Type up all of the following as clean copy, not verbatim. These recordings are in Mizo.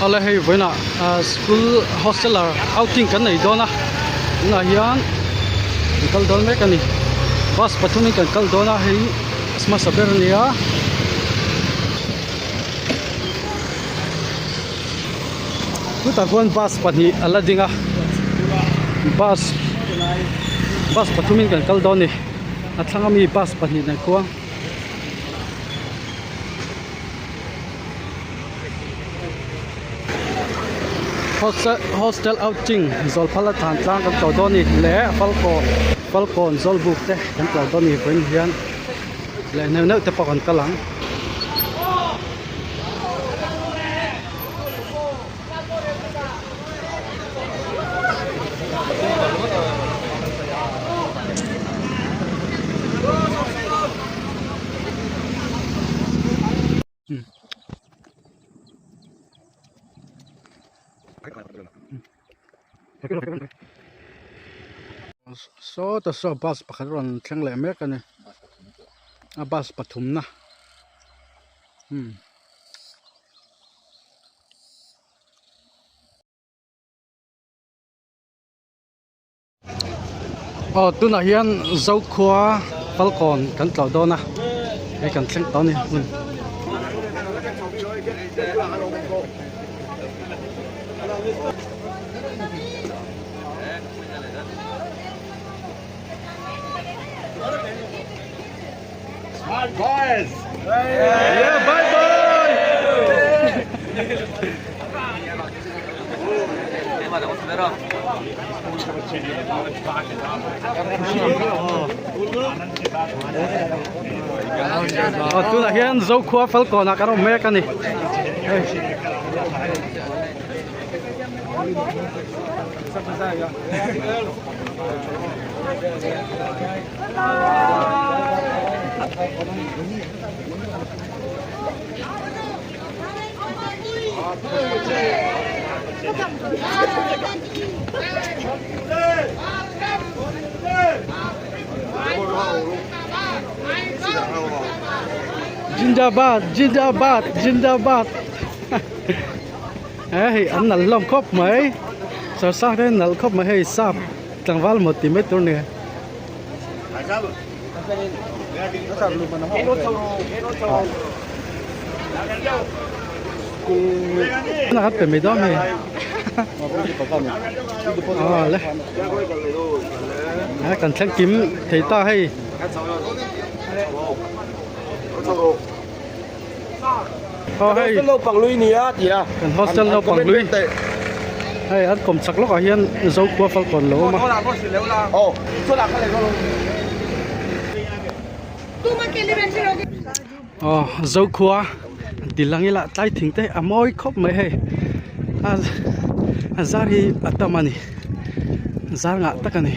Awle hei vawiinah school hosteler outing kan nei dawn a tunah hian kan kal dawn mek a ni bus pathumin kan kal dawn a hei hmasa ber a ni a. Chutah khuan bus pahnih a la ding a bus bus pathumin kan kal dawn a ni a thlang ami bus pahnih nen khuan. Hostel hostel outing zawlphal a thlan tlang kan tlawh dawn a ni leh falkawn falkawn zawlbuk te kan tlawh dawn a ni vawiin hian leh neuh neuh te pawh kan kal ang. Sawta saw bus pakhat a rawn thleng leh mek a ni a bus pathumna umm. Aw tunah hian Zokhua Falkawn kan tlawh dawn a hei kan thleng tawh a ni hmun. Aw tunah hian Zokhua Falkawnah kan awm mek a ni hei. Jindabad Jindabad Jindabad he hei an nalh hlawm khawp mai sarsang te an nalh khawp mai hei sap tlangval maw ti mai tur a ni. An pe mai dawn hei aw le a kan thleng kim thei ta hei aw hei kan hostel naupang lui hei an kawm chak lawkah hian Zokhua Falkawn lo awm a. Aw Zokhua ti lang ila tlai thing te a mawi khawp mai hei a a zar hi a tam a ni zar ngah tak a ni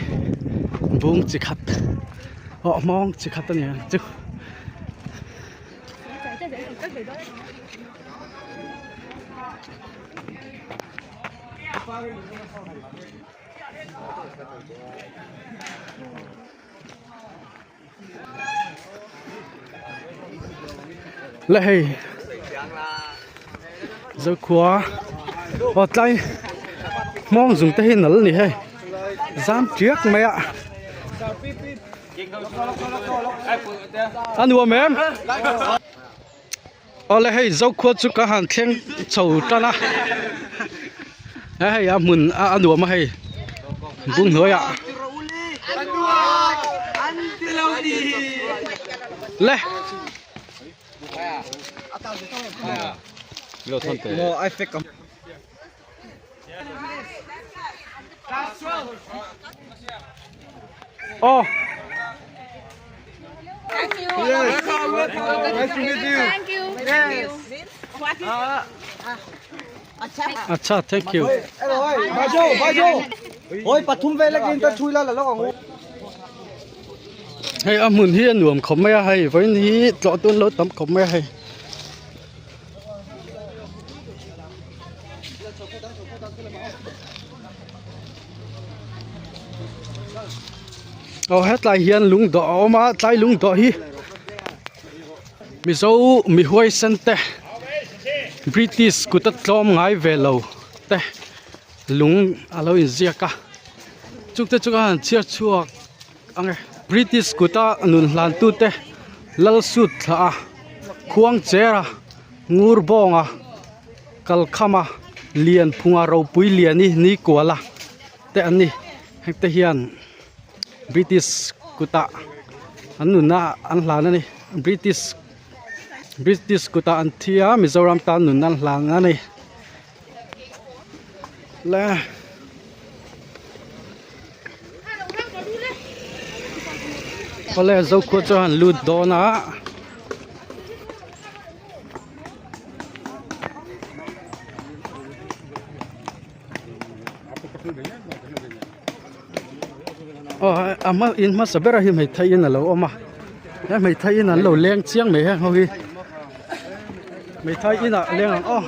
bung chi khat aw hmawng chi khat a ni ang chu. Le hei zokhua aw tlai hmawng zung te hi nal a ni hei zam tiak mai a. A nuam em? Awle hei Zokhua chu ka han thleng chho tan a hei a hmun a nuam a hei bung hnuaiah le. Aw. Thank you. Yes. Nice to meet you. Thank you. Thank you. Acha thank you. Bajo, bajo. Oi, pathum vel akin ta thui la la lok ang. Hei a hmun hi a nuam khawp mai a hei vawiin hi tlawh tun lo tam khawp mai a hei. Aw hetlai hian lung dawh a awm a tlai lung dawh hi mizo mi huaisen te. British kut a tlawm ngai ve lo te lung a lo inziak a chungte chu ka han chhiar chhuak ang e British kut a nun hlan tute lal sut thlah a khuang cher a ngur bawng a kalkham a lianphunga ropui liani ni kual a te an ni hengte hian British kutah an nunna an hlan a ni British British kutah an thi a Mizoram tan nunna an hlan a ni le awle zokhua chu an lut dawn a. Aw a hma in hmasa ber a hi hmeithai in alo awm a he hmeithai in an lo leng chiang mai heng ho hi hmeithai inah leng ang aw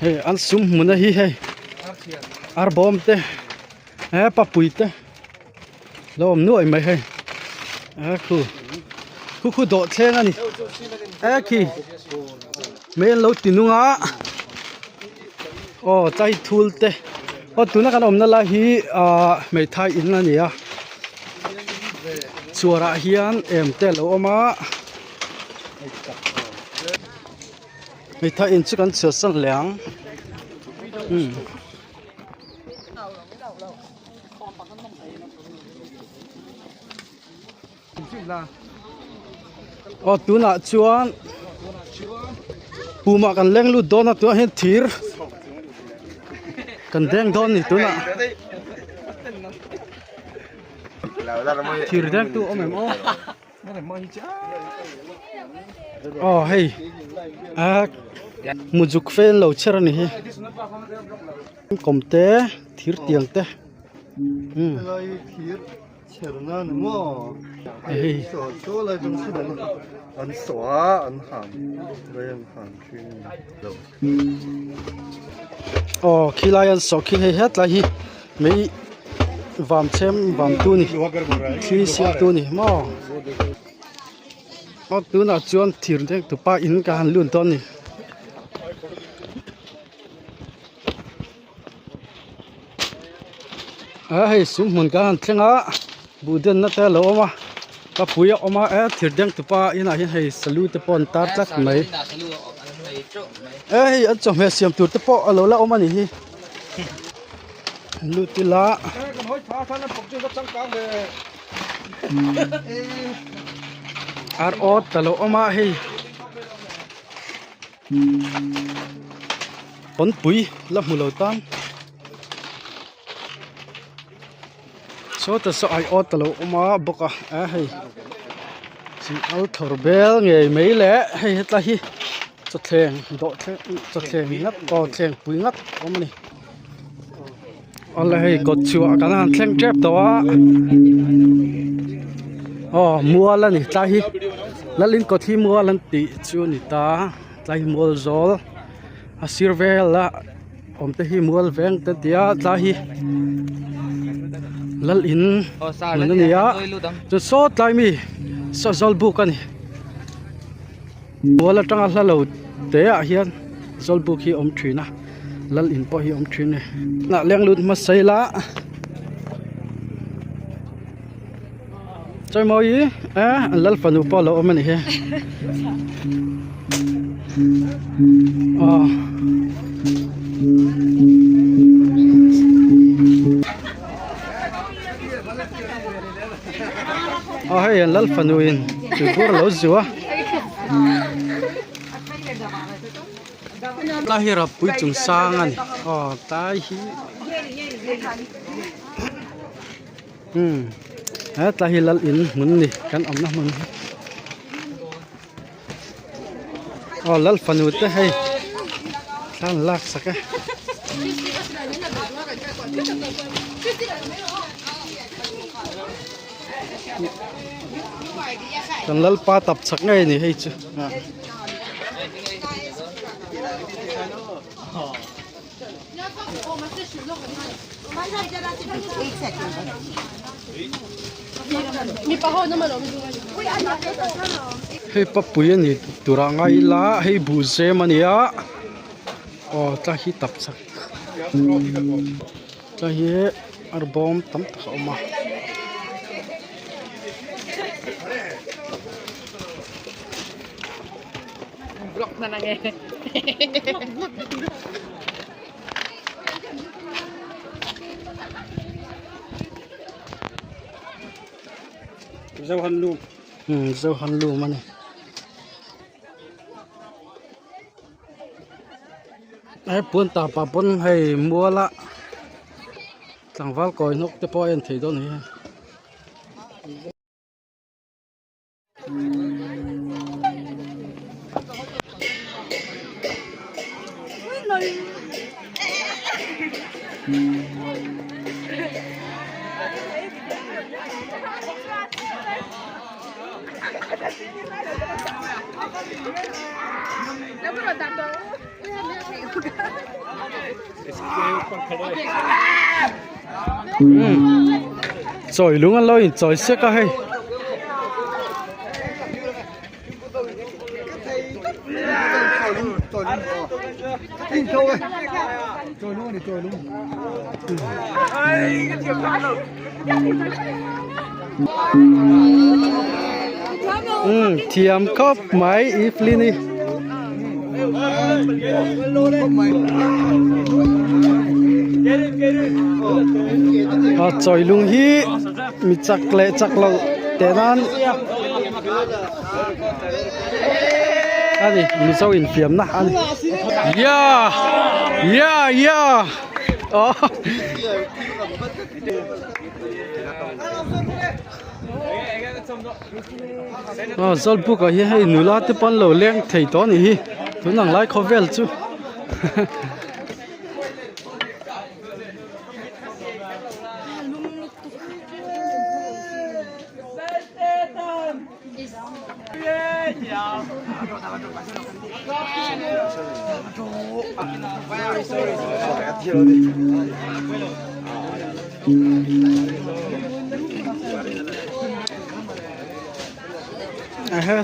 hei an sum hmun a hi hei arbawm te he papui te. Lo awm nuai mai hei a khu khu khu dawh thleng a ni e khi mei an lo ti nung a aw chai thul te aw tuna kan awmna lai hi ahh hmeithai in a ni a chhuar ah hian em te a lo awm a hmeithai in chu kan chhuah san leh ang umm. Aw tunah chuan pumah kan leng lut dawn a tunah hian thir kan deng dawn a ni tunah thir deng tu awm em aw aw hei ah muzuk fel lo chher a ni hi. Kawm te thir tiang te umm Helai thir chherna ni maw hei saw saw lai chung chu an an saw a an han lai an han thin lo. Aw khilai an saw khi hei hetlai hi mei vam chhem vam tu ni thli siam tu ni maw aw tunah chuan thir deng tupa in ka han lut dawn a ni. A hei sum hmun kan han thleng a buh denna te a lo awm a ka pui a awm a e thir deng tupa inah hian hei salu te pawh an tar tlat mai e hei an chawhmeh siam tur te pawh a lo la awm a nih hi lut ila. Ar awt a lo awm a hei. Pawnpui la hmu lo tan sawta saw ai awt a lo awm a bawk a a hei chil al thawr bel ngei mai le hei hetlai hi chawthleng dawh thleng chawthleng ngat aw thleng pui ngat a awm a ni awle hei kawt chhuah kan han thleng tep tawh a aw mual a ni tlai hi lalin kawt hi mual an tih chu a ni ta tlai hi mual zawl a sir vel a awm te hi mual veng te an ti a tlai hi lal in hmun a ni a chuan saw tlai mi saw zawlbuk a ni mual atanga hla lo te ah hian zawlbuk hi a awm thin a lal in pawh hi a awm thin a ni hnah leng lut hmasa ila chawimawi eh an lal fanu pawh a lo awm a ni hi aw. Aw hei an lal fanu in tuibur a lo zu a tlai hi rapui chung sang a ni aw tlai hi umm he tlai hi lal in hmun a ni kan awmna hmun hi aw lal fanu te hei thla an lak sak e. Kan lalpa tap chak ngei a ni hei chu. Hei papui a ni tur ah ngai ila hei buh zem a ni a aw tlai hi tap chak tlai hi arbawm tam tak a awm a. Zohan lum a ni he puan tah pah pawn hei mual a tlangval kawi hnawk te pawh a en theih dawn a ni. Chawi lung an lo in chawi sek a hei. Thiam khawp mai Evelyn i. A chawi lung hi mi chak leh chak loh teh nan a ni mizo infiamna a ni yeah yeah yeah oh. Aw Zawlbuk ah hian hei nula te pawh an lo leng thei tawh a nih hi tun ang lai khawvel chu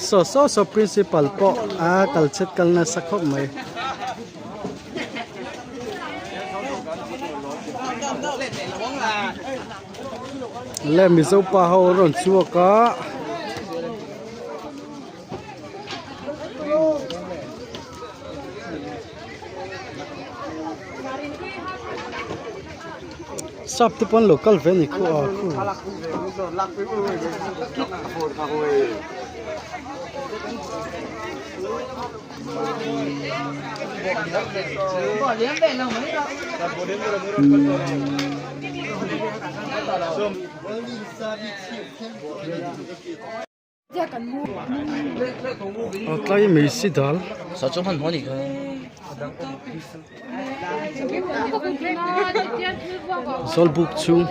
Saw saw saw principal pawh a kal chhet kal nasa khawp mai. Le mizo pa ho an rawn chhuak a. Sap te pawh an lo kal ve a ni khu a khu. A tlai mai si dal. Zawlbuk chhung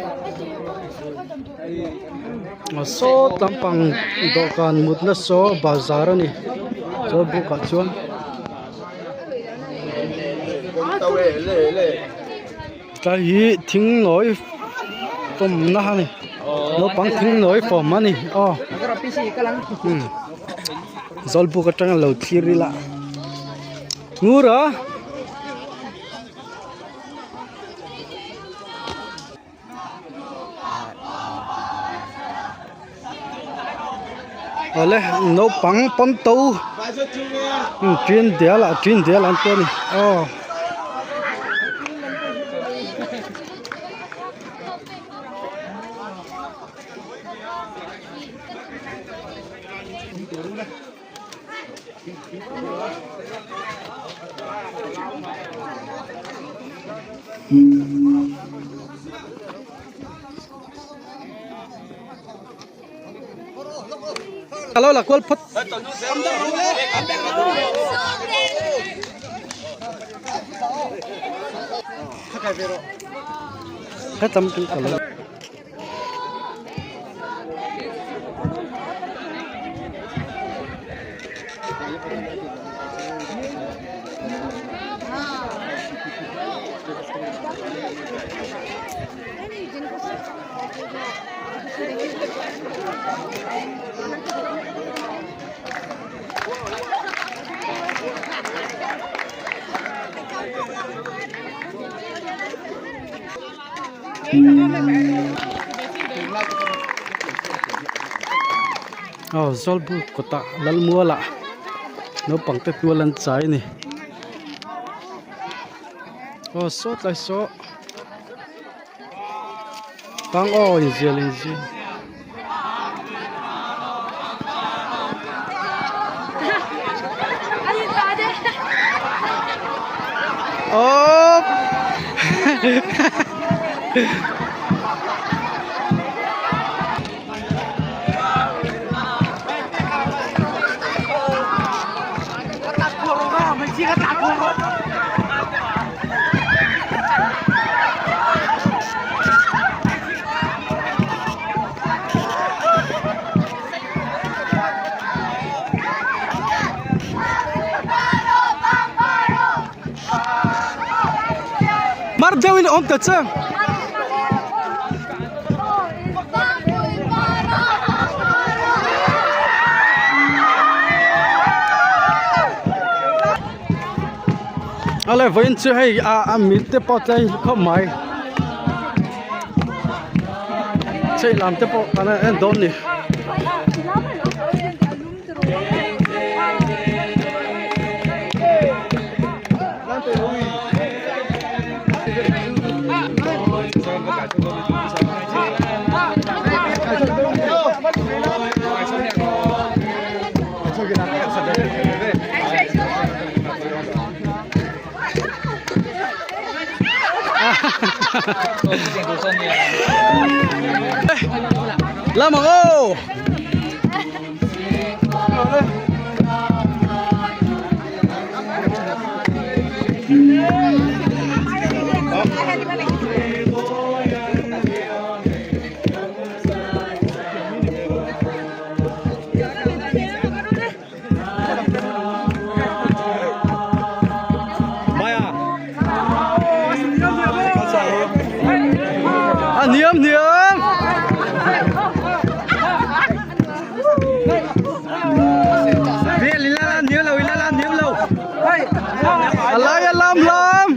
a sawt lampang dawhkan mutna saw bazar a ni zawlbuk ah chuan. Tlai hi thing nawi fawmna a ni naupang thing nawi fawm a ni aw zawlbuk atanga lo thlir ila ngur a. Awle naupang pawnto ṭin dial ah ṭin dial an tia a ni aw. Alo la kual phawt. Hetam chu ka lo. Aw zawlbuk kawtah Lalmualah naupang te tual an chai a ni aw saw tlai saw tang aw inzial inzial. Awp Mar deuhin awm ta che. Ale vawiin chu hei a a mit te pawh tlai khawp mai. Chei lam te pawh kan en dawn ni. Lam ang aw. A hniam hniam. A lai a lam lam.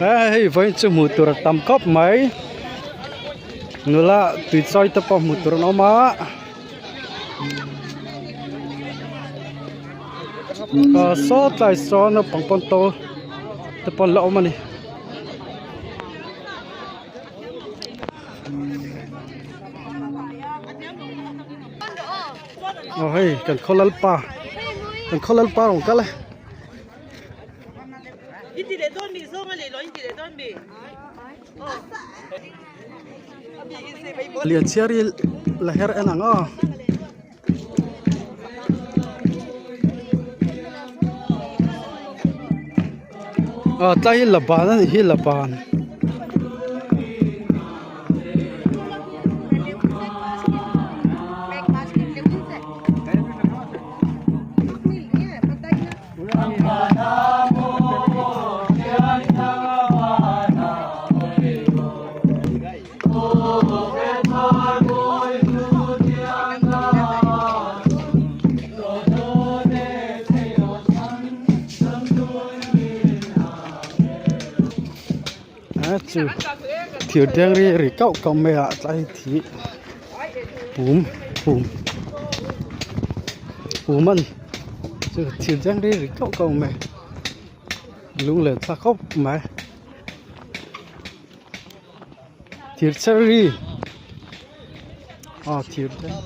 Hei vawiin chu hmuh tur a tam khawp mai nula tui chawi te pawh hmuh tur an awm a. Saw tlai saw naupang pawn to te pawh an la awm a ni. Aw hei kan khaw lalpa kan khaw lalpa rawn kal e. Lian chhiar hi la her en ang aw. Aw tlai hi la ban a nih hi la ban. A chu thir deng ri ri kauh kauh mai a tlai thi pum pum pum a ni chu thir deng ri ri kauh kauh mai lung len thlak khawp mai thir cher ri aw thir deng.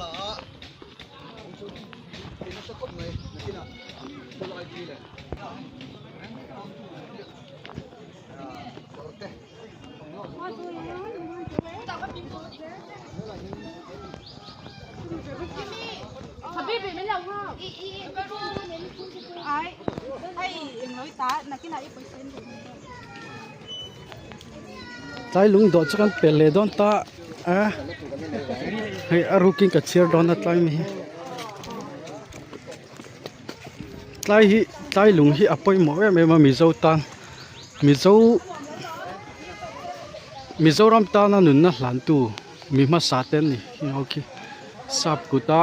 Tlai lung dawh chu kan pel leh dawn ta a hei a rukin ka chhiar dawn a tlai mai hi tlai hi tlai lung hi a pawimawh em em a mizo tan mizo mizoram tana nunna hlantu mi hmasa te an ni heng ho khi sap kut a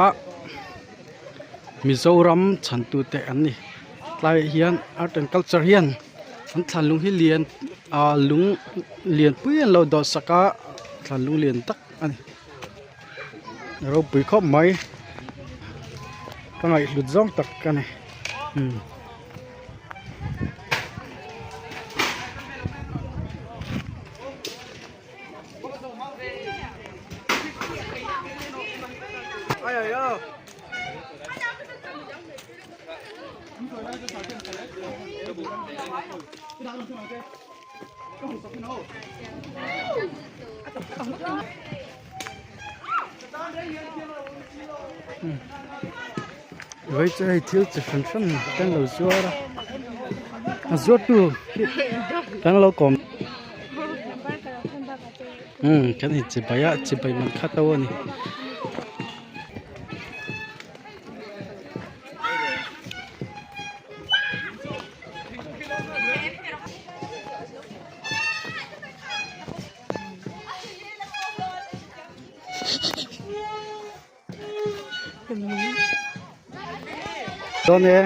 mizoram chhantu te an ni tlaiah hian art and culture hian an thlan lung hi lian ah lung lian pui an lo dawh sak a thlan lung lian tak a ni ropui khawp mai ka ngaihhlut zawng tak a ni umm. Vai chu hei thil chi hran hran kan lo zuar a a zuartu kan lo kawm umm kan inchibai a chibai man khat ho a ni. Dawn e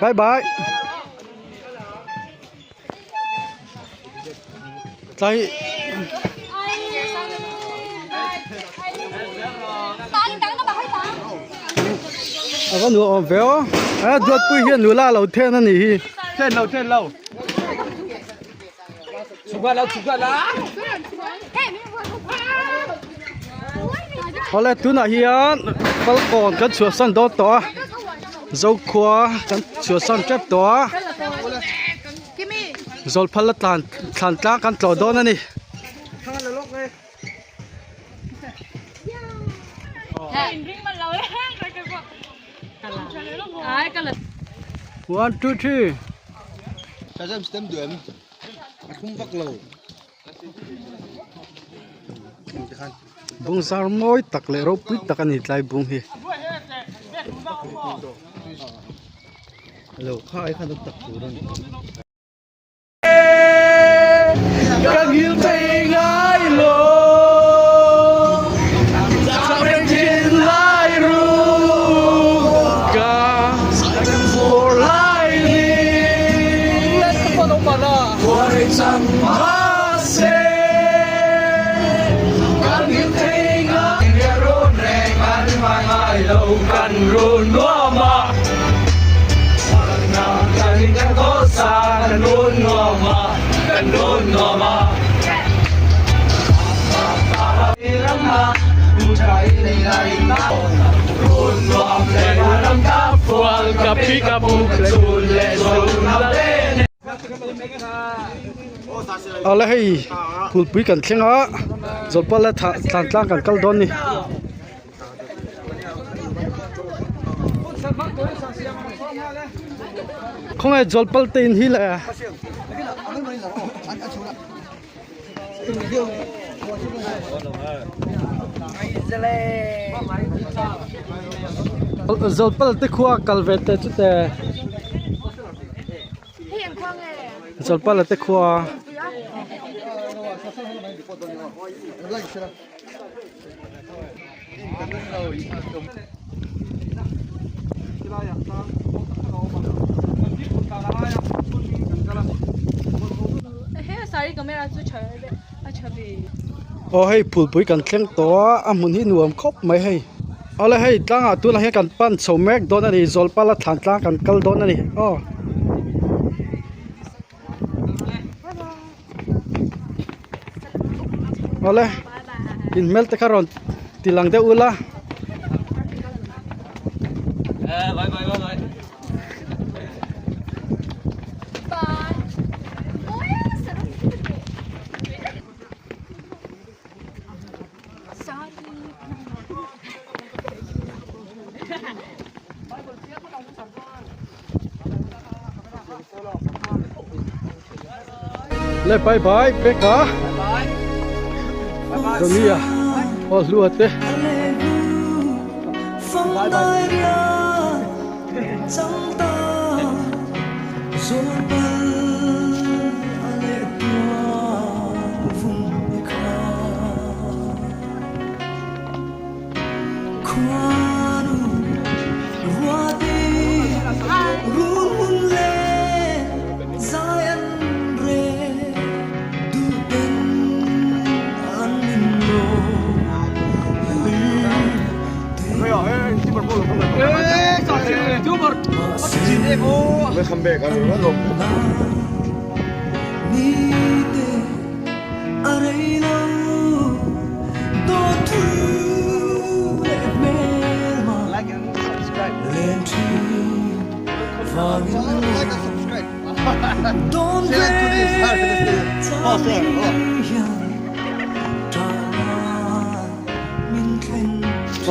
bye bye tlai a va nuam awm ve aw a duatpui hian nula a lo then a nih hi then lo then lo Awle tunah hian falkawn kan chhuahsan dawn tawh a zokhua kan chhuahsan tep tawh a zawlphal a tlan thlan tlang kan tlawh dawn a ni. One two three. Bung zar mawi tak leh ropui tak a ni tlai bung hi. Ka nghil thei ngai lo Chak reng thin lai ru Ka for lai ni Khuai chang mahse Ka nghil thei ngai Run reng an mai ngai lo Kan run nuam a Awle hei kulpui kan thleng a zawlpala thlan tlang kan kal dawn a ni. Khawnge Jawlpal te in hi le Jawlpal te khua kal ve te chu te Jawlpal te khua Aw hei phulpui kan thleng tawh a a hmun hi nuam khawp mai hei awle hei tlangah tunah hian kan pan chho mek dawn a ni zawlpala thlan tlang kan kal dawn a ni aw. Awle in hmel te kha rawn ti lang deuh ula. Le bye bye peka Johnny-a aw hlua te.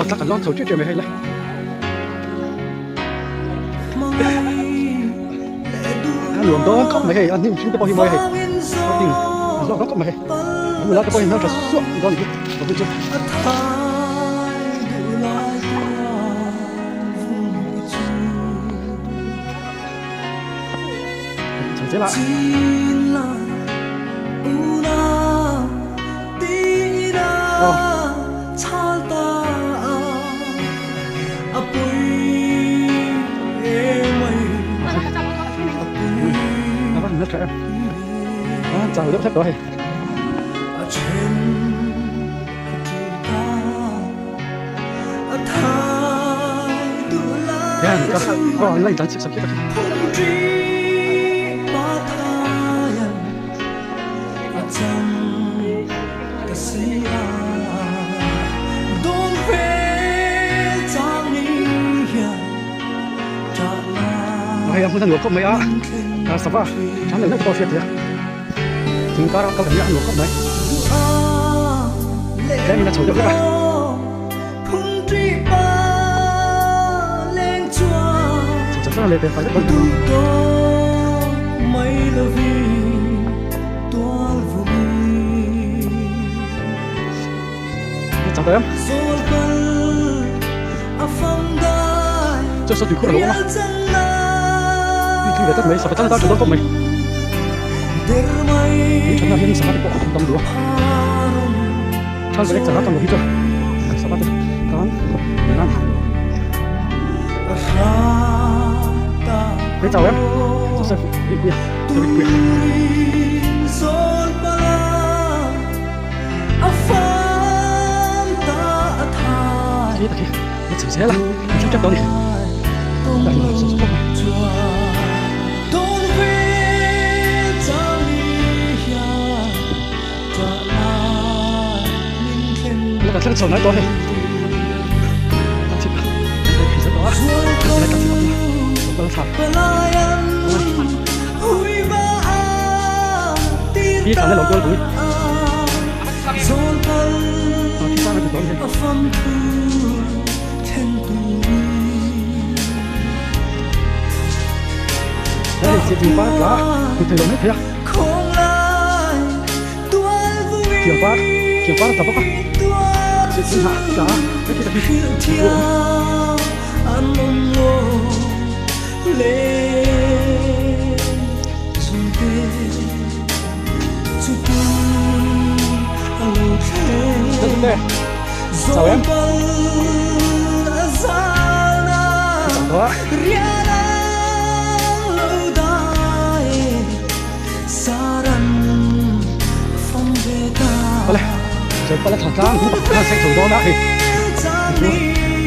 Aw tla kan lawn chho ṭiau ṭiau mai hei le. A nuam dawn khawp mai hei a hnim hring te pawh hi mawi a hei a ding a zawk dawn khawp mai hei a nula te pawh hi hmeltha suah dawn hi ka bu chu. Chho zel a. Aw. A va han hmeltha em a han chau deuh hlek tawh a hei. Hian ka aw an la intlan chhip chhap khi tak hi. Hei a hmun a nuam khawp mai a sava tha neuh neuh te pawh a hriat thei a thing kar a kal kan nia a nuam khawp mai tlem in a chho deuh hlek a. Chho chho chho leh pen fai deuh dawn a chak em chuan saw tuikhur a lo awm a tui tui ve tlat mai sava tan a tan tha dawn khawp mai tui thatna hian sava te pawh a tam duh a thal velek char a tam lo hi chuan sava te tan nan hei chau em Joseph Rinpuia Rinpuia. Khi tak hi a chho zel a a thleng tep tawh a ni a nuam sawm sawm khawp mai. La kan thleng chho hnai tawh a hei a chhip a kan phei zel tawh a tilai kan chhip a lo kal thla Hi thlan a lo kual pui. A thi sang a ti dawn hei. Hei chi thing par tla hmu thei lo mai thei a. Thiang par thiang par a tla bawk a. Chi thing hah tla hei khi tak hi a awm. Chau em Chau tawh a. Zawlpala thla tlang hu khan sawi chho dawn a hei chu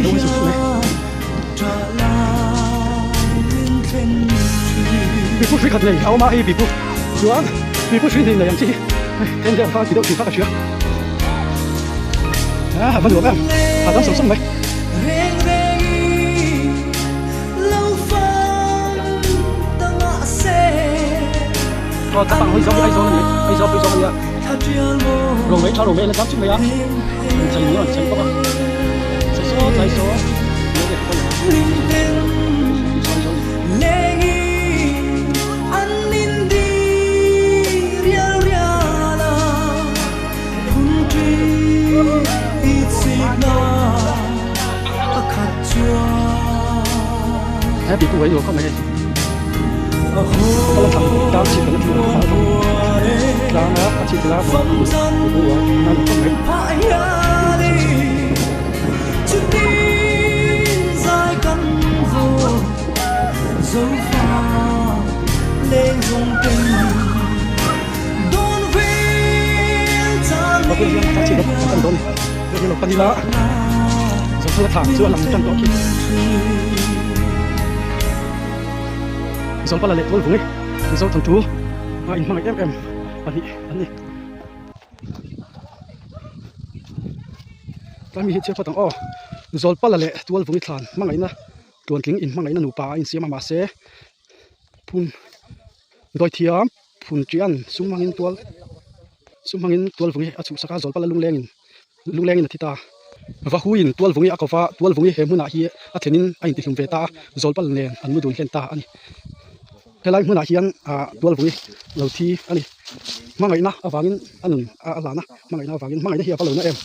lo in suk mai. Pipu hrui khat nei a awm a hei pipu chuan pipu hrui nei nei ang chi hi hei then deuh kha ti deuh thin kha ka hria a va nuam em a dam sawng sawng mai. Aw tlang hawi zawng hi Aizawl a ni Aizawl hawi zawng a nia Romei tha Romei a la zam chuk mai a an chei ni an chei bawk a chei saw tlai saw He pipu hei nuam khawp mai hei ka la thlang tlang chhip kan la thlang tlang a a chhip la pipu a nuam khawp mai. Zawlpala leh Tualvungi Mizo thawnthu a inhmangaih em em pahnih an ni. Tlai mi hi chhiar phawt ang aw. Zawlpala leh Tualvungi thlan hmangaihna tluantling inhmangaihna nupa a insiam a mahse phun dawithiam phun ṭian sum hmangin tual sum hmangin Tualvungi a chhuhsak a Zawlpala lunglengin lunglengin a thi ta. Vahuiin Tualvungi a kova Tualvungi he hmunah hi a thlenin a intihlum ve ta a Zawlpala nen an mu dun hlen ta a ni. Helai hmunah hian ah Tualvungi lo thi a ni. Hmangaihna avangin a nun a hlan a hmangaihna avangin hmangaihna hi a va lo na em.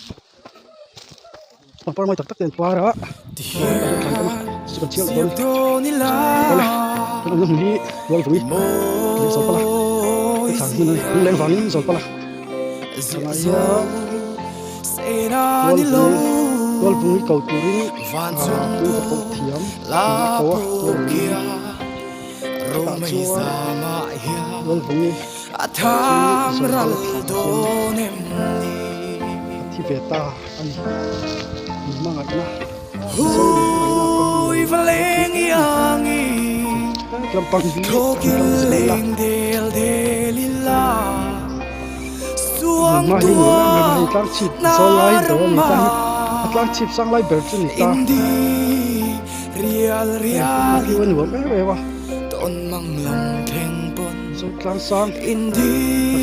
Pangpar mawi tak tak te an par a chu kan chhiar leh dawn a ni awle kan awmna hmun hi Tualvungi leh Zawlpala te thlan hmun a ni lungleng vangin Zawlpala thlangah hian Tualvungi Tualvungi ko turin ah tu va koh thiam in a ko a Tualvungi tah chuan Tualvungi chu Zawlpala thlanah hian a thi ve ta. A ni min hmangaihna Mizo min hmangaihna a pawimawh lo lampang hi kan kal zel a hmunhma hi nuam em em a hei tlang chhip zawl lai ber a ni ta hi a tlang chhip sang lai ber chu ni ta hei a view a nuam em em a Mizo tlang sang tak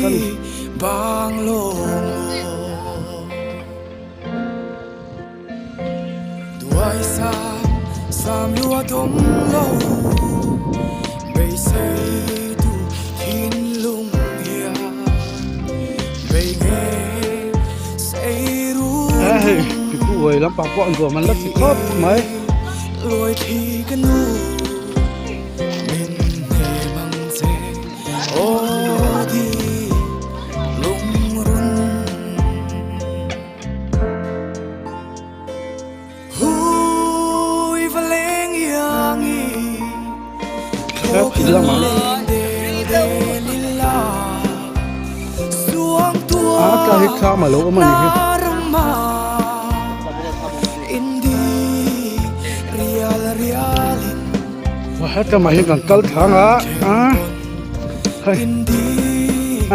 a ni. Hei pipu uai lampang pawh an ruam an la ti khawp mai. A tla hi thlam a lo awm a ni hi. Hetlama hi kan kal thlang a a hei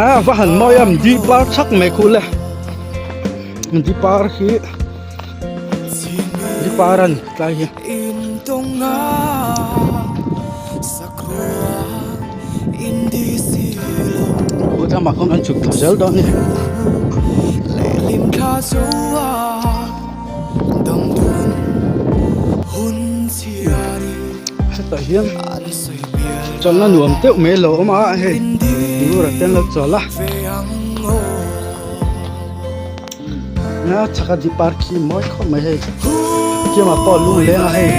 a va han mawi a di par chhak mai khu le di par hi di par a ni tlai hi. Tlama khawn an chhuk thla zel dawn a ni. Hetah hian chawlhna nuam deuh mai a lo awm a hei ngura te an lo chawl a a chhaka di park hi mawi khawp mai hei kiama pawh a lung leng a hei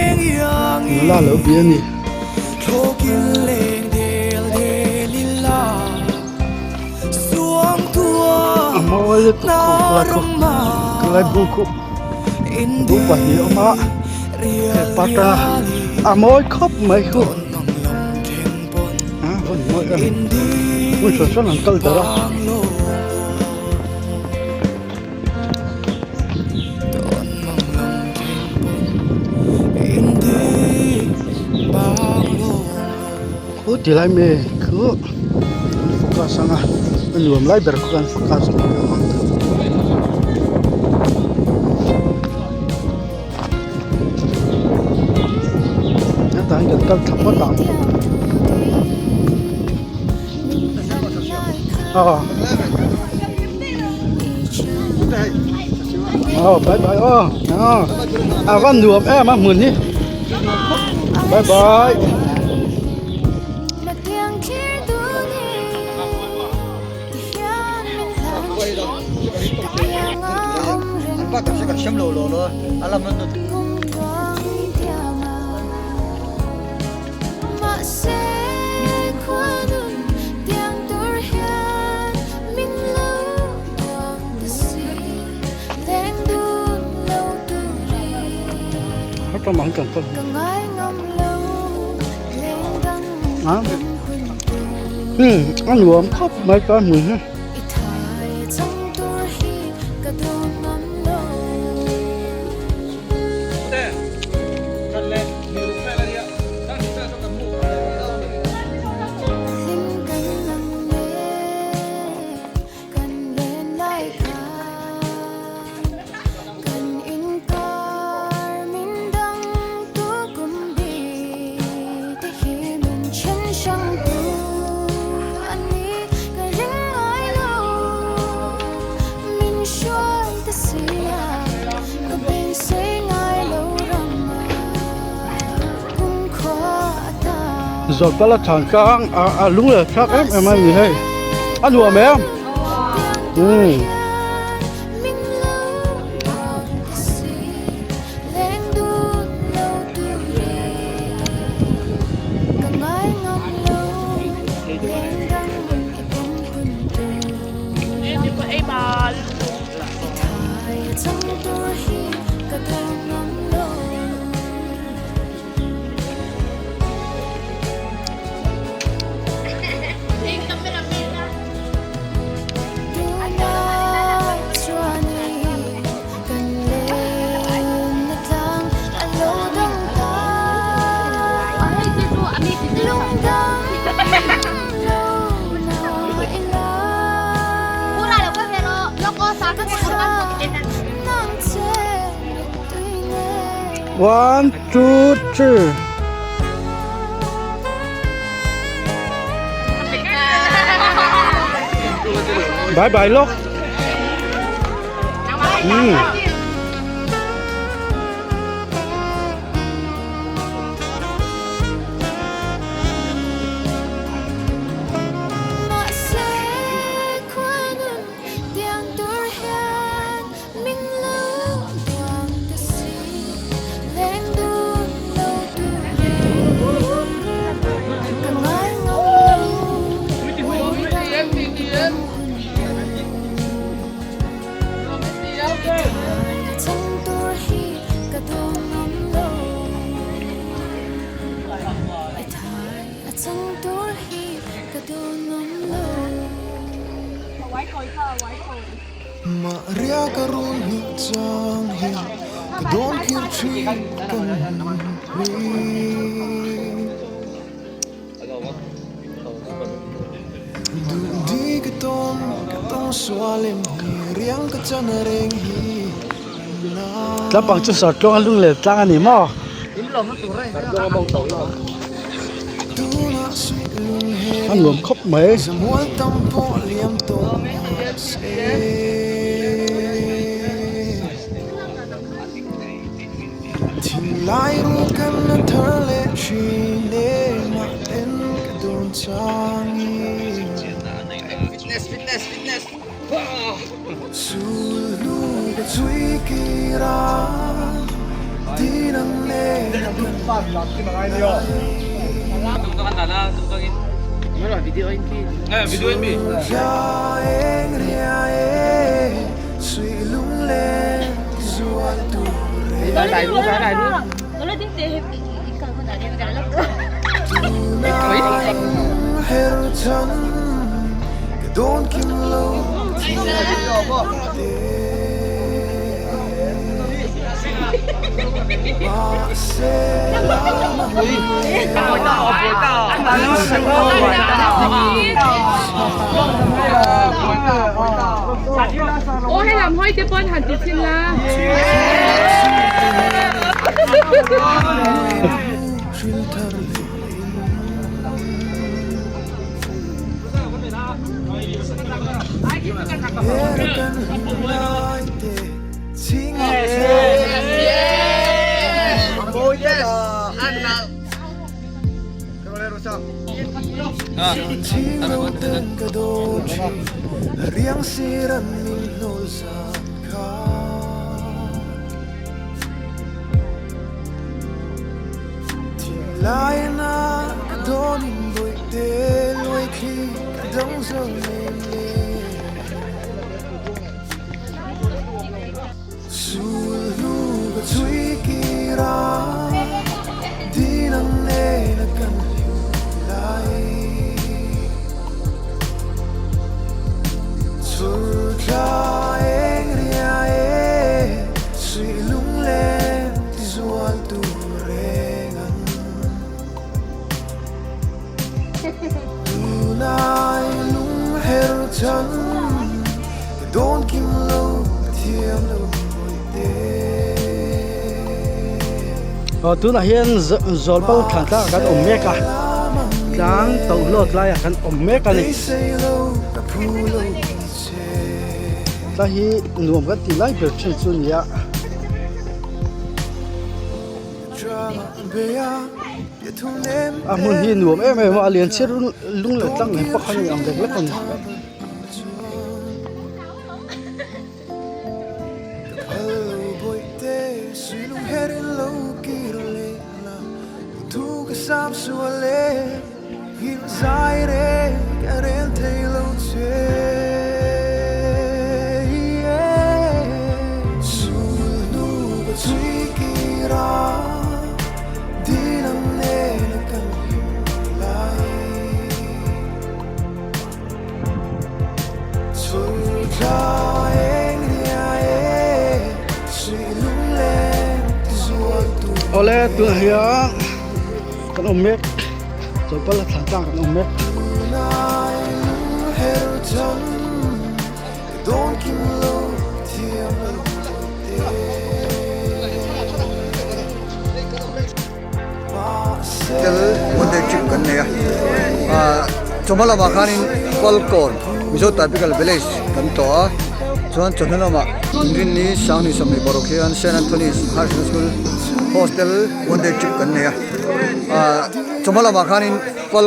nula a lo bia a ni. A mawi lutuk khawp lai khu khulai bung khu bung pahnih a awm a hei pata a mawi khawp mai khu a vawn mawi em hmun hran hran an kal darh a. Khu ti lai mi khu an focus anga a nuam lai ber kha an focus ang. Hetah hian kan kal thla phawt ang. Aw aw bye bye aw aw a va nuam em a hmun hi bye bye. A nuam khawp mai ta hmun hi. Zawlpala chhan tlang a lung leh thlak em em a ni hei a nuam em umm. One, two, three. Bye bye lawk. Umm. Tlangpang chu Sartluang a lung leh tlang a ni maw? A nuam khawp mai. Aw helam hawi te pawn han ti chhin la. Aw tunah hian zawlpal thlan tlangah kan awm mek a tlang tohlawt laiah kan awm mek a ni tlai hi nuam kan tih lai ber thin chu a ni a. A hmun hi nuam em em a a lian chhiar lung leh tlang leh pakhat a ni ang lek lek a ni. Awle tunah hian kan awm mek chawlhpal a thlan tlang kan awm mek. Tel one day trip kan nei a ah chawhma lamah khanin Falkawn Mizo Typical Village kan tlawh a chuan chawhnu lamah Inrinni Sanghni 26 hian Saint Anthony's Higher Secondary School Hostel one day trip kan nei a ah chawhma lamah khanin Fal.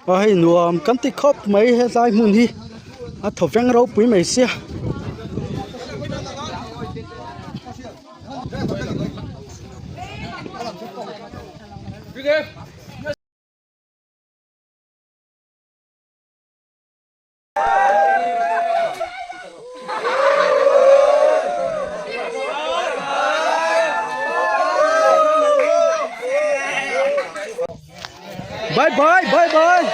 A hei nuam kan ti khawp mai helai hmun hi a thaw veng ropui mai sia. Bye bye bye bye.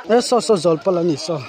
E saw saw zawl pal a ni saw.